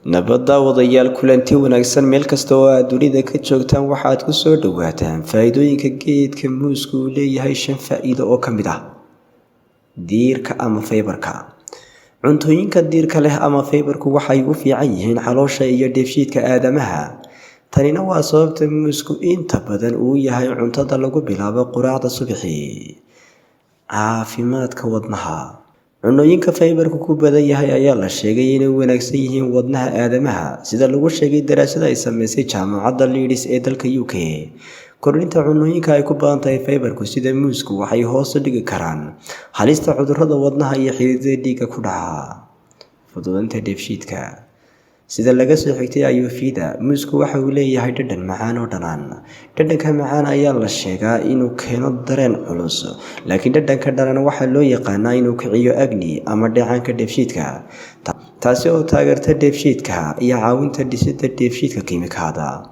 Nabad daawadayaal, kulanti wanaagsan meel kasta oo aad dunida ka joogtaan. Waxaad ku soo dhawaataan faa'iidooyinka geedka muuska uu leeyahay. Shan faa'iido oo ka mid ah diirka ama fiber-ka. Cuntooyinka diirka leh ama fiber-ku waxay u fiican yihiin caloosha iyo dheefshiidka aadamaha. Tanina waa sababta muusku inta badan uu yahay cuntada lagu bilaabo quraacda subaxii. Caafimaadka wadnaha: cunooyinka fiber-ku ku badan yahay ayaa la sheegay inay u wanaagsan yihiin wadnaha aadamaha, sida lagu sheegay daraasad ay sameysay Jaamacadda Leeds ee dalka UK. Kordhinta cunooyinka ay ku badan tahay fiber-ku sida muusku waxay hoos u dhigi karaan halista cudurrada wadnaha iyo xididada dhiigga ku dhaca. Fududeynta dheefshiidka: sida laga soo xigtay Ayurveda, muusku waxa uu leeyahay dhadhan macaan oo dhanaan. Dhadhanka macaan ayaa la sheegaa inuu keeno dareen culus, laakiin dhadhanka dhanaan waxaa loo yaqaanaa inuu kiciyo agni ama dheecaanka dheefshiidka, taasi oo taageerta dheefshiidka iyo caawinta dhisidda dheefshiidka kiimikaada.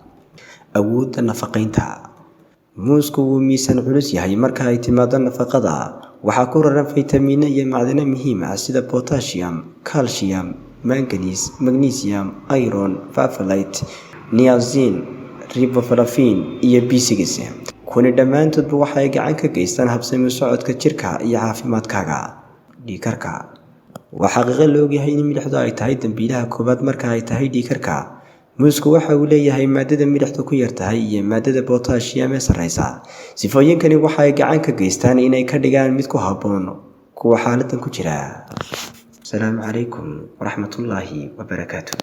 Awoodda nafaqeynta: muusku wuu miisaan culus yahay marka ay timaado nafaqada. Waxaa ku raran faytamiino iyo macdano muhiim ah sida potassium, calcium, manganese, magnesium, iron, folate, niacin, riboflavin iyo B6. Kuwani dhammaantoodba waxa ay gacan ka geystaan habsami u socodka jirka iyo caafimaadkaaga. Dhiigkarka: waa xaqiiqo la ogyahay in milixdu ay tahay dambiilaha koowaad marka ay tahay dhiigkarka. Muusku waxa uu leeyahay maadada milixdu ku yar tahay iyo maadada potassium ee sarreysa. Sifooyinkani waxa ay gacan ka geystaan inay ka dhigaan mid ku habboon kuwa xaaladdan ku jira. Asalaamu calaykum waraxmatullaahi wabarakaatu.